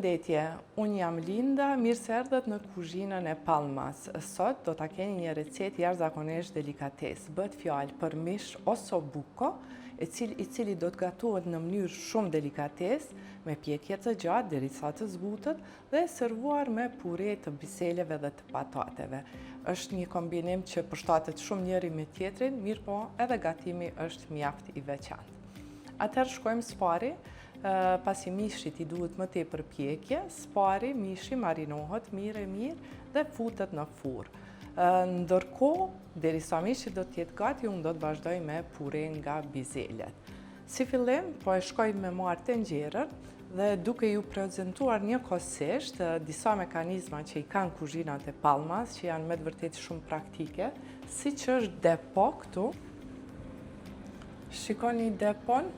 Përshëndetje, unë jam Linda, mirë se erdhët në kuzhinën e Palmas. Sot do ta keni një recetë jashtëzakonisht delikates. Bëhet fjalë për mish osso buco, e cili, i cili do të gatuhet në mënyrë shumë delikates, me pjekje të gjatë derisa të zbutet dhe servuar me pure të bizeleve dhe të patateve. Është një kombinim që përshtatet shumë njëri me tjetrin, mirëpo edhe gatimi është mjaft i veçantë. Atëherë shkojmë s'pari, pasi mishit i duhet më tepër pjekje, s'pari mishi marinohet mirë e mirë dhe futet në furrë. Ndërkohë, derisa mishi do të jetë gati, unë do të vazhdoj me pure nga bizelet. Si fillim, po e shkoj me marrë tenxherën dhe duke ju prezentuar njëkohësisht disa mekanizma që i kanë kuzhinat e Palmas, që janë me të vërtetë shumë praktike, siç është depo këtu. Shikoni depon,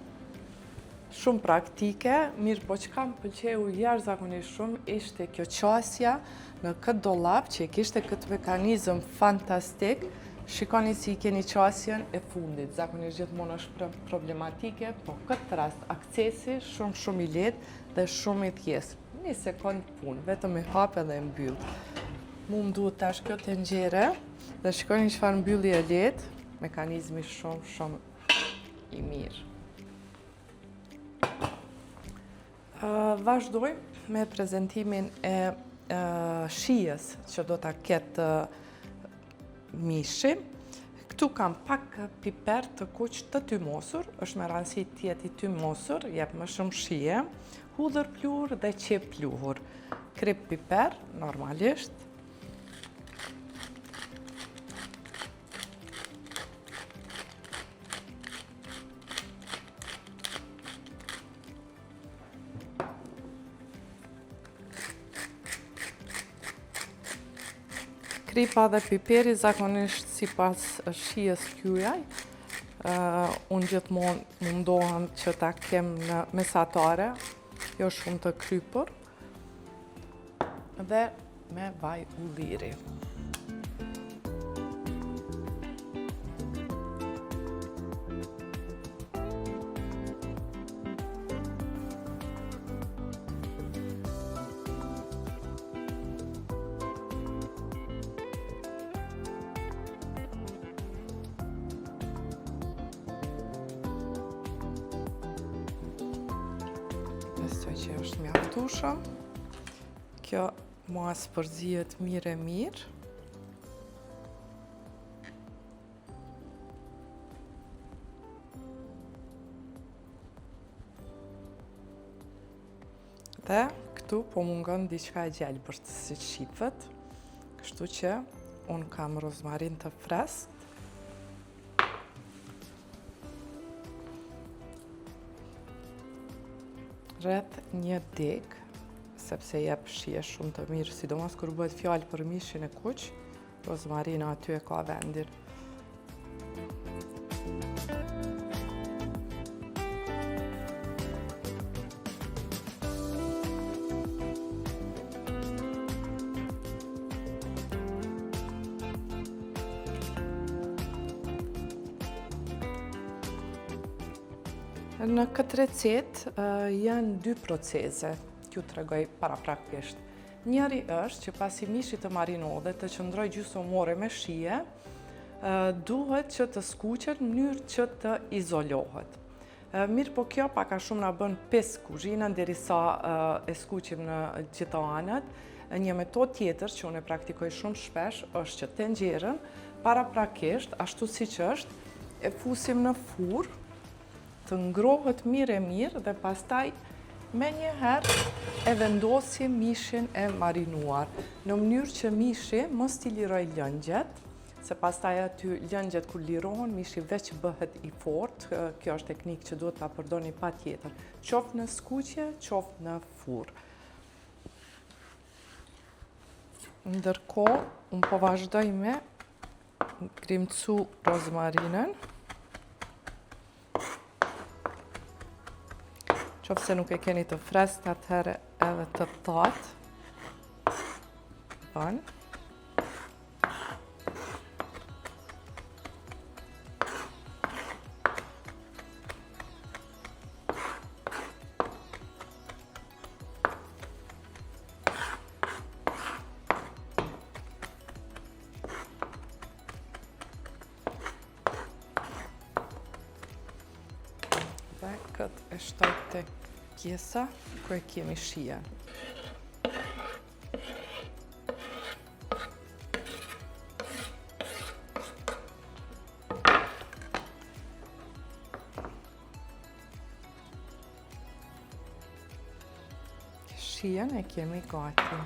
shumë praktike, mirëpo çka më pëlqeu jashtëzakonisht shumë ishte kjo qasja në këtë dollap që e kishte këtë mekanizëm fantastik, shikoni si i keni qasjen e fundit, zakonisht gjithmonë është problematike, po këtë rast akcesi shumë shumë i lehtë dhe shumë i thjeshtë. Një sekond punë, vetëm e hap edhe e mbyll. Mu më duhet tash kjo tenxhere dhe shikoni çfarë mbyllje e lehtë, mekanizmi shumë shumë i mirë. Vazhdojmë me prezentimin e shijes që do ta ketë mishi. Këtu kam pak piper të kuq të tymosur, është me rëndësi të jetë i tymosur, jep më shumë shije, hudhër pluhur dhe qepë pluhur. Kripë piper, normalisht. Kripa dhe piperi zakonisht sipas shijes tuaj. Unë gjithmonë mundohem që ta kem në mesatare, jo shumë të krypur. Dhe me vaj ulliri. Besoj që është mjaftueshëm. Kjo masë përzihet mirë e mirë. Dhe këtu po mungon diçka e gjelbërt, siç shifet. Kështu që unë kam rozmarin të freskët. Rreth një degë, sepse jep shije shumë të mirë, sidomos kur bëhet fjalë për mishin e kuq, rozmarina aty e ka vendin. Në këtë recetë janë dy procese, t'ju tregoj paraprakisht. Njëri është që pasi mishi të marinohet dhe të qëndrojë gjysmë ore me shije, duhet që të skuqet në mënyrë që të izolohet. Mirëpo kjo pak a shumë na bën pis kuzhinën derisa e skuqim në gjitha anët. Një metodë tjetër që unë e praktikoj shumë shpesh është që tenxheren paraprakisht, ashtu siç është, e fusim në furrë, të ngrohet mirë e mirë dhe pastaj menjëherë e vendosim mishin e marinuar, në mënyrë që mishi mos t'i lirojë lëngjet, se pastaj aty lëngjet kur lirohen, mishi veç bëhet i fortë, kjo është teknikë që duhet ta përdorni patjetër, qoftë në skuqje, qoftë në furrë. Ndërkohë, unë po vazhdoj me grimcu rozmarinën. Qoftë se nuk e keni të freskët, atëherë edhe të thatë. Bën. Dhe këtë e shtoj te pjesa ku e kemi shijen. Shijen e kemi gati.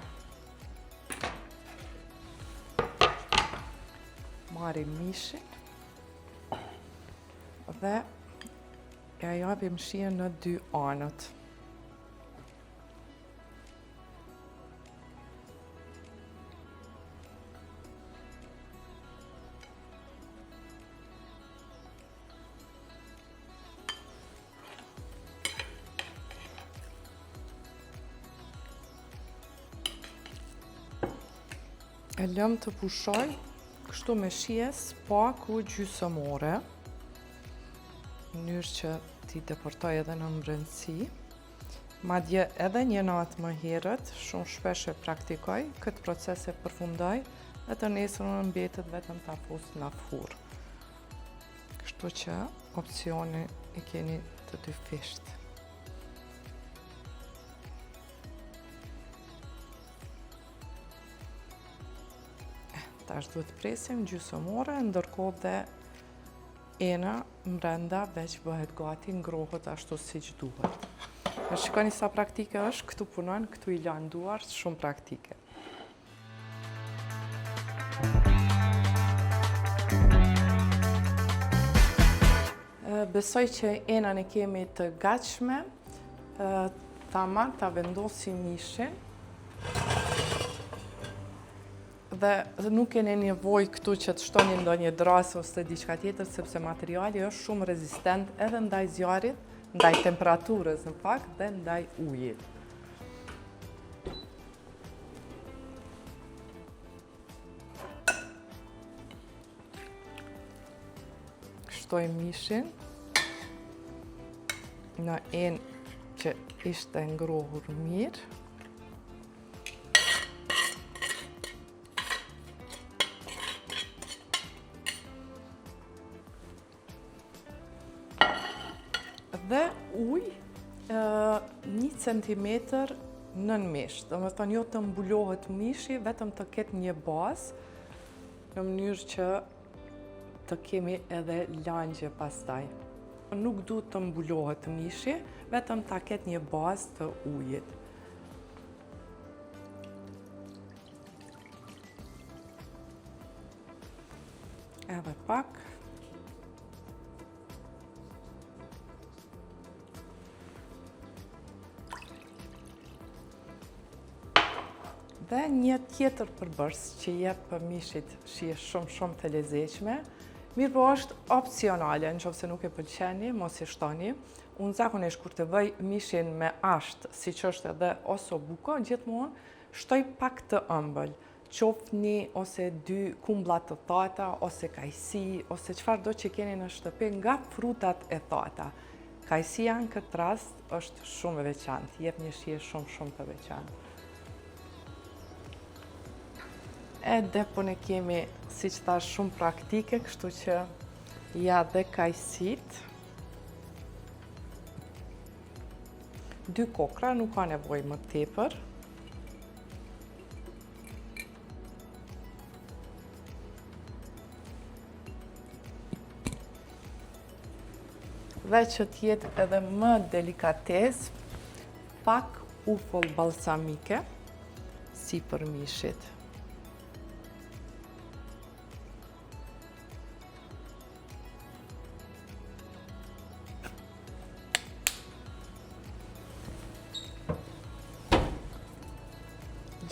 Marrim mishin dhe ja japim shijen në dy anët. E lëmë të pushoj kështu me shije së paku gjysëm ore, në mënyrë që t'i depërtoj edhe në mbrendësi. Madje edhe një natë më herët, shumë shpesh e praktikoj, këtë proces e përfundoj, dhe të nesërmen mbetet vetëm ta fus në furrë. Kështu që opsioni i keni të dyfishtë. Eh, tash duhet presim gjysëm ore, ndërkohë dhe ena mbrenda veç bëhet gati, ngrohët ashtu siç duhet. E shikoni sa praktike është, këtu punon, këtu i lan duart, shumë praktike. Besoj që enën e kemi të gatshme, tamam ta vendosim mishin. Dhe nuk keni nevojë këtu që të shtoni ndonjë dërrasë ose diçka tjetër, sepse materiali është shumë rezistent edhe ndaj zjarrit, ndaj temperaturës në fakt dhe ndaj ujit. Shtojmë mishin në enë që ishte ngrohur mirë. Dhe ujë një centimetër nën mish. Domethënë, jo të mbulohet mishi, vetëm të ketë një bazë, në mënyrë që të kemi edhe langje pastaj. Nuk duhet të mbulohet mishi, vetëm ta ketë një bazë të ujit. Edhe pak. Dhe një tjetër përbërës që i jep mishit shije shumë shumë të lezetshme, mirëpo është opcionale, në qoftë se nuk e pëlqeni, mos e shtoni. Unë zakonisht kur të vëj mishin me asht, siç është edhe osobuko, gjithmonë shtoj pak të ëmbël, qoftë një ose dy kumbla të thata, ose kajsi, ose çfarëdo që keni në shtëpi nga frutat e thata. Kajsia në këtë rast është shumë e veçantë, jep një shije shumë shumë të veçantë. E depon e kemi, siç thashë, shumë praktike, kështu që ja dhe kajsitë. Dy kokrra, nuk ka nevojë më tepër. Dhe që të jetë edhe më delikates, pak ufull balsamike sipër mishit.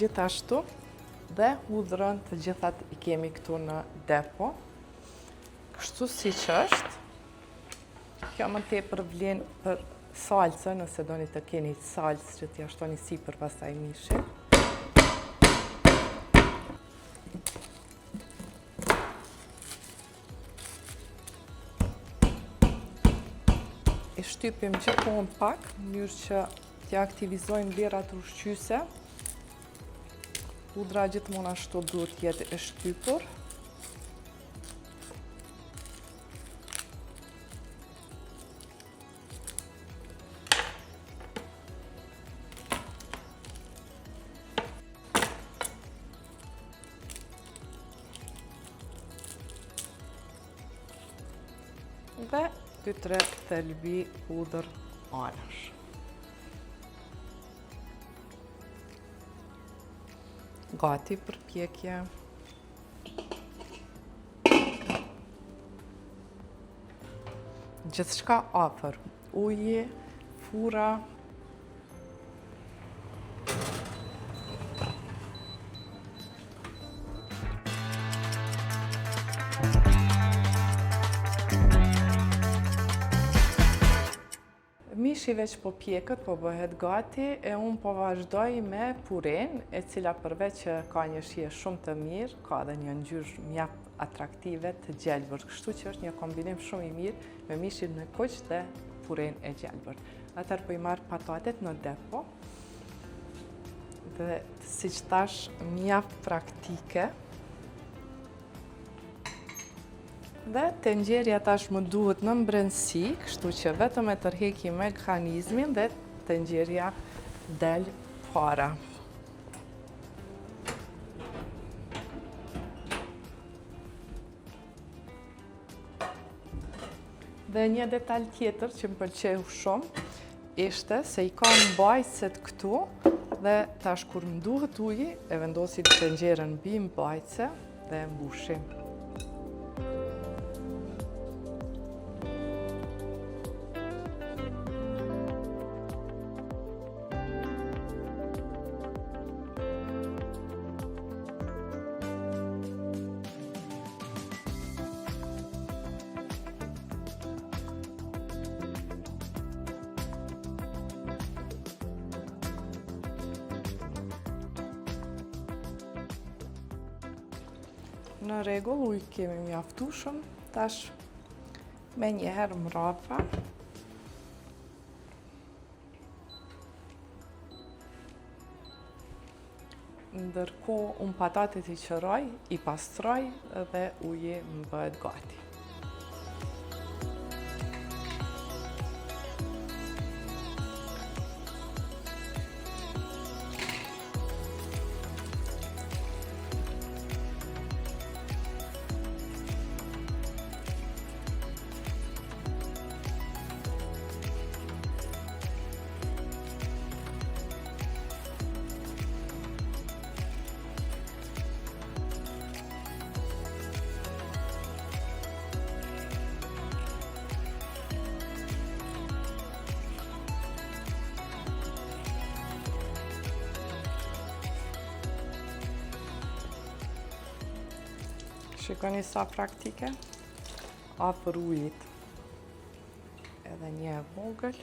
Gjithashtu dhe hudhrën të gjithat i kemi këtu në depo. Kështu siç është, kjo më tepër vlen për salcën, nëse doni të keni salcë që t'ia shtoni sipër pastaj mishit. E shtypim gjithmonë pak, në mënyrë që t'i aktivizojmë vlerat ushqyese. Hudra gjithmonë ashtu duhet të jetë e shtypur. Dhe 2-3 thelbi hudhër anash. Gati për pjekje. Gjithçka afër, uji, furra, Mishi veç po pjekët, po bëhet gati, e unë po vazhdoj me purenë, e cila përveç që ka një shije shumë të mirë, ka edhe një ngjyrë mjaft atraktive të gjelbërt, kështu që është një kombinim shumë i mirë me mishin e kuq dhe purenë e gjelbërt. Atëherë po i marr patatet në depo, dhe siç thashë mjaft praktike, Dhe tenxherja tash më duhet në mbrendësi, kështu që vetëm e tërheki mekanizmin dhe tenxherja del para. Dhe një detal tjetër që më pëlqeu shumë, ishte se i ka mbajtëset këtu dhe tash kur më duhet uji, e vendosi tenxheren mbi mbajtëse dhe e mbushi. Në rregull, ujë kemi mjaftueshëm, tash menjëherë mrapa. Ndërkohë, unë patatet i qëroj, i pastroj dhe uji më bëhet gati. Shikoni sa praktike, afër ujit, edhe një e vogël.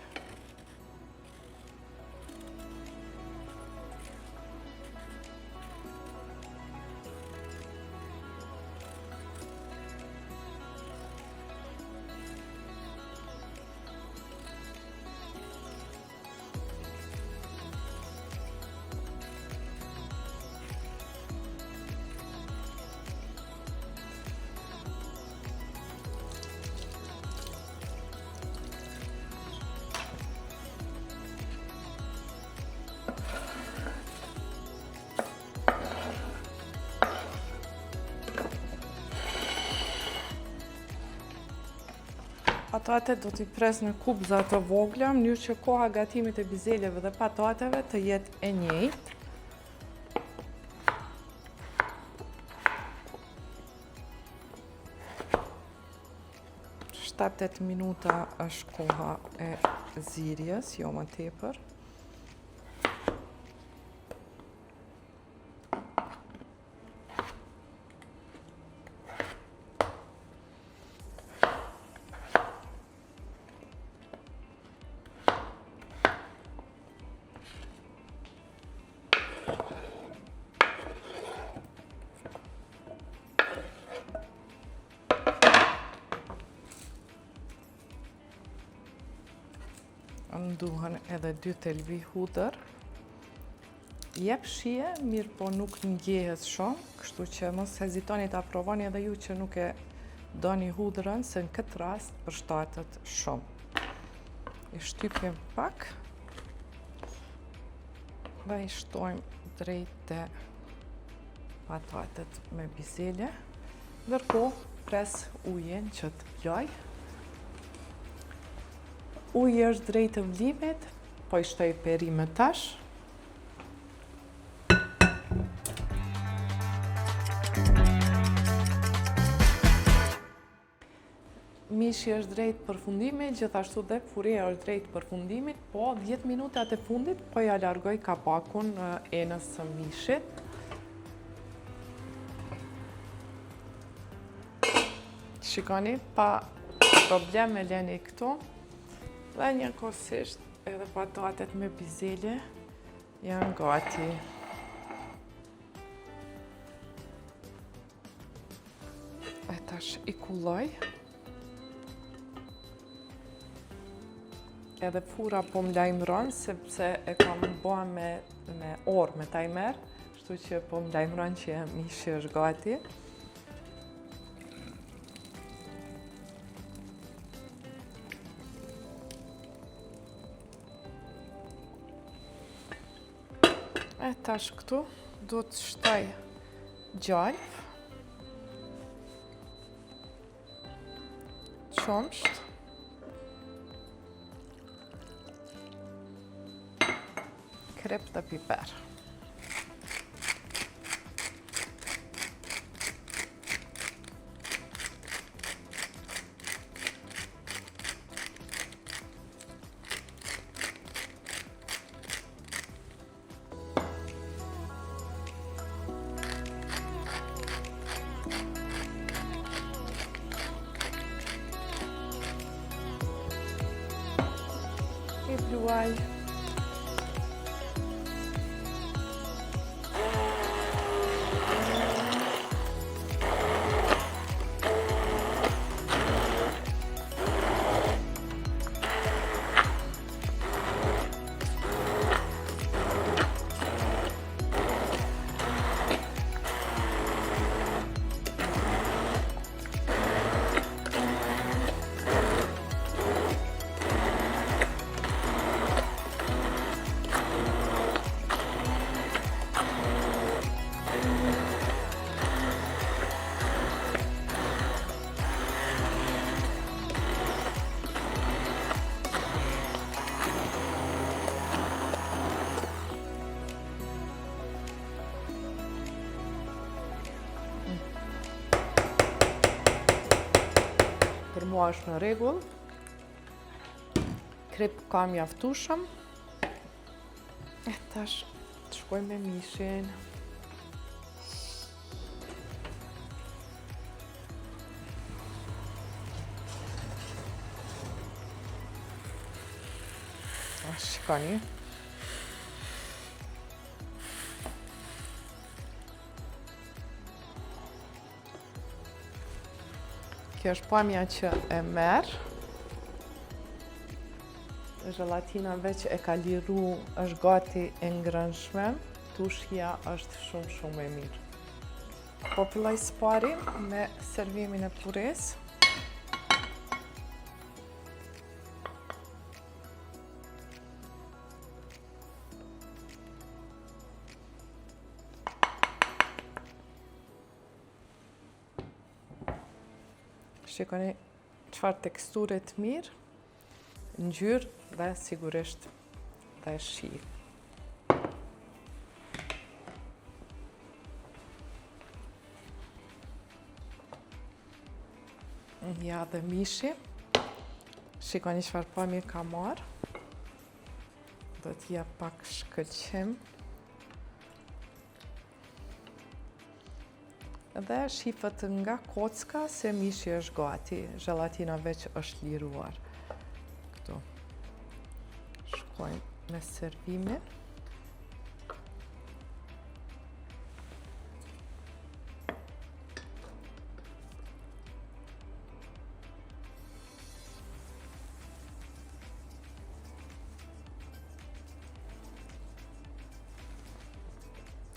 Patatet do t'i pres në kubëza të vogla, mënyrë që koha e gatimit e bizeljeve dhe patateve të jetë e njëjtë. 7-8 minuta është koha e zirjes, jo më tepër. Më duhen edhe dy thelbi hudër. Jep shije, mirëpo nuk ndjehet shumë, kështu që mos hezitoni ta provoni edhe ju që nuk e doni hudrën, se në këtë rast përshtatet shumë. I shtypim pak dhe i shtojmë drejt te patatet me bizelje. Ndërkohë, pres ujin që të vlojë. Uji është drejt vlimit, po i shtoj perimet tash. Mishi është drejt përfundimit, gjithashtu dhe pureja është drejt përfundimit, po 10 minutat e fundit po ja largoj kapakun enës së mishit. Shikoni, pa problem e leni këtu. Dhe njëkohësisht edhe patatet me bizele janë gati. E tash i kulloj. Edhe furra po më lajmëron, sepse e kam ba me, me orë, me timer, kështu që po më lajmëron që mishi është gati. E tash këtu do të shtoj gjalpë, qumsht, kripë dhe piper. I bluaj. Për mua është në rregull. Kripë ka mjaftueshëm. E tash të shkojmë me mishin. Shikoni. Kjo është pamja që e merr. Zhelatina veç e ka liru, është gati e ngrënshme. Turshia është shumë shumë e mirë. Po filloj së pari me servimin e puresë. Shikoni çfarë teksture të mirë, ngjyrë dhe sigurisht dhe shije. Ja dhe mishi. Shikoni çfarë pamje ka marrë. Do t'i jap pak shkëlqim. Dhe shifet nga kocka se mishi është gati, zhelatina veç është liruar. Këtu. Shkojmë me servimin.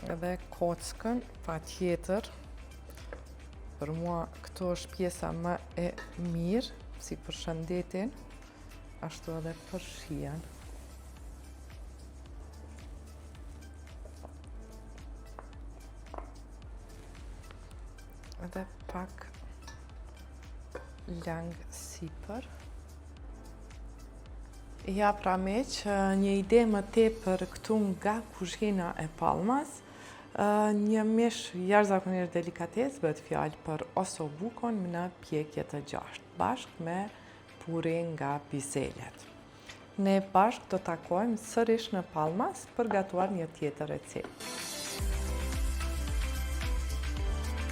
Edhe kockën, patjetër, për mua këtu është pjesa më e mirë, si për shëndetin, ashtu edhe për shijen. Edhe pak lang sipër. Ja pra miq, një ide më tepër këtu nga kuzhina e Palmas, një mish jashtëzakonisht delikates, bëhet fjalë për osobukon në pjekje të gjashtë, bashkë me pure nga bizelet. Ne bashkë do takojmë sërish në Palmas për gatuar një tjetër recetë.